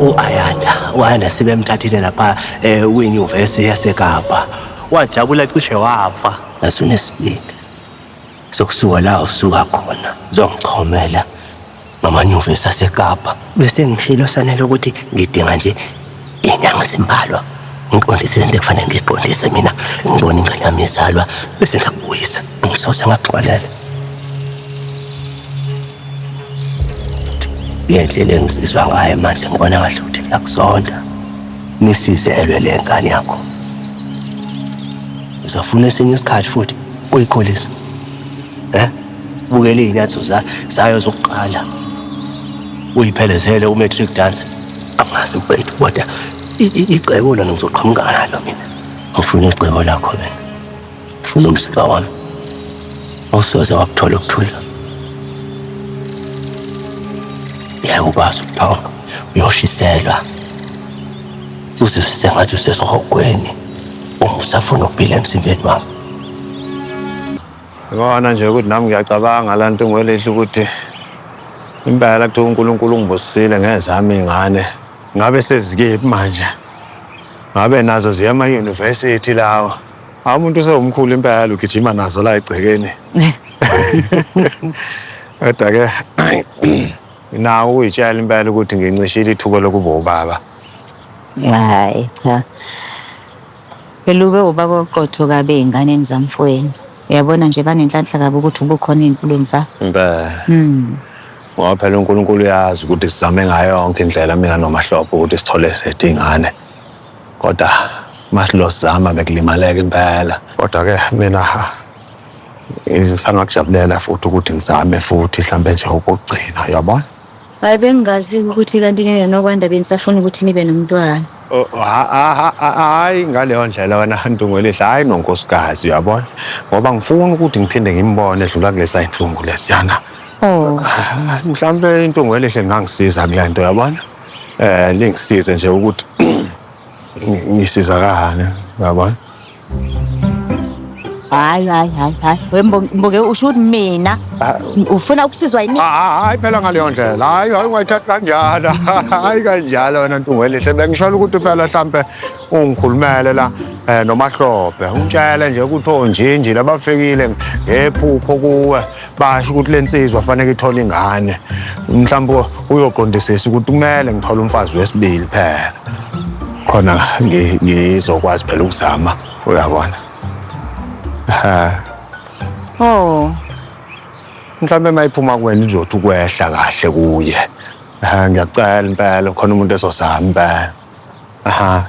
U-Ayanda, u-Ayanda sebemthathile lapha kwinyuvesi yaseKapa. Wajabula cishe wafa. Asunesibindi sokusuka la usuka khona uzongichomela ngamanyuvesi aseKapa. Bese ngishilo Sanele ukuthi ngidinga nje iy'nyanga ezimbalwa ngiqondise izinto ekufanele ngiziqondise mina, ngibone ingane yami izalwa bese ngiyakubuyisa. Ngisoze ngakuxolela. Ngendlela engizizwa ngayo manje ngibona kahle ukuthi ngiyakuzonda. Nisizelwe le ngane yakho. Uzofuna esinye isikhathi futhi uyikhulise. Eh? Bukela iy'nyatho zayo zokuqala. Uyiphelezele u-matric dance. Angazi mfethu kodwa icebo lona ngizoqhamuka nalo mina. Ngifuna icebo lakho mina. Ngifuna umzimba wami. Awusoze wakuthola ukuthula. Ngeke ukwazi ukuthonga. Uyoshiselwa. Uze sengathi usesihogweni. Uma usafuna ukuphila emzimbeni wami. Ngibona nje ukuthi nami ngiyacabanga la nto ngwelihle ukuthi impela kuthiwa uNkulunkulu ungibusisile ngezami iy'ngane. Ngabe sezikephi manje? Ngabe nazo ziya ema-university lawa. Hawu umuntu usewumkhulu impela ugijima nazo la egcekeni. Kodwa-ke nginawo ukuyitshela impela ukuthi ngincishile ithuba lokuba ubaba. Hayi cha. Phela ube ubaba oqotho kabi ey'nganeni zamfowenu. Uyabona nje banenhlanhla kabi ukuthi ubukhona ey'mpilweni zabo. Impela. Ngoba phela uNkulunkulu uyazi ukuthi sizame ngayo yonke indlela mina noMahlophe ukuthi sithole sethu iy'ngane. Kodwa masilozama bekulimaleka impela. Kodwa-ke mina ngisangakujabulela futhi ukuthi ngizame futhi mhlambe nje okokugcina, uyabona? Hayi bengingazi ukuthi kanti nina noKwanda benisafuna ukuthi nibe nomntwana. Oh, hayi ngaleyo ndlela wena Ntungwelihle, hayi nonkosikazi uyabona, ngoba ngifuna ukuthi ngiphinde ngimbone edlula kulesa inhlungu lesiyana. Oh. Mhlawumbe iNtungwelihle lingangisiza kule nto uyabona, lingisize nje ukuthi ngisizakale uyabona. Hayi hayi hayi hayi. Wemboke usho ukuthi mina ufuna ukusizwa yimi? Hayi phela ngaleyo ndlela. Hayi hayi ungayithathi kanjalo. Hayi kanjalo wena Ntungwelihle. Bengisholo ukuthi phela mhlambe ungikhulumele la noMahlophe. Ungitshele nje ukuthi onjinji labafikile ngephupho kuwe basho ukuthi lensizwa fanele ithole ingane. Mhlawumbe uyoqondisisa ukuthi kumele ngithole umfazi wesibili phela. Khona ngizokwazi phela ukuzama uyabona. Ha. Oh. Mhlawumbe mayiphuma kuwena izothi ukwehla kahle kuye. Ha, ngiyakucela impela khona umuntu esozama impela. Aha.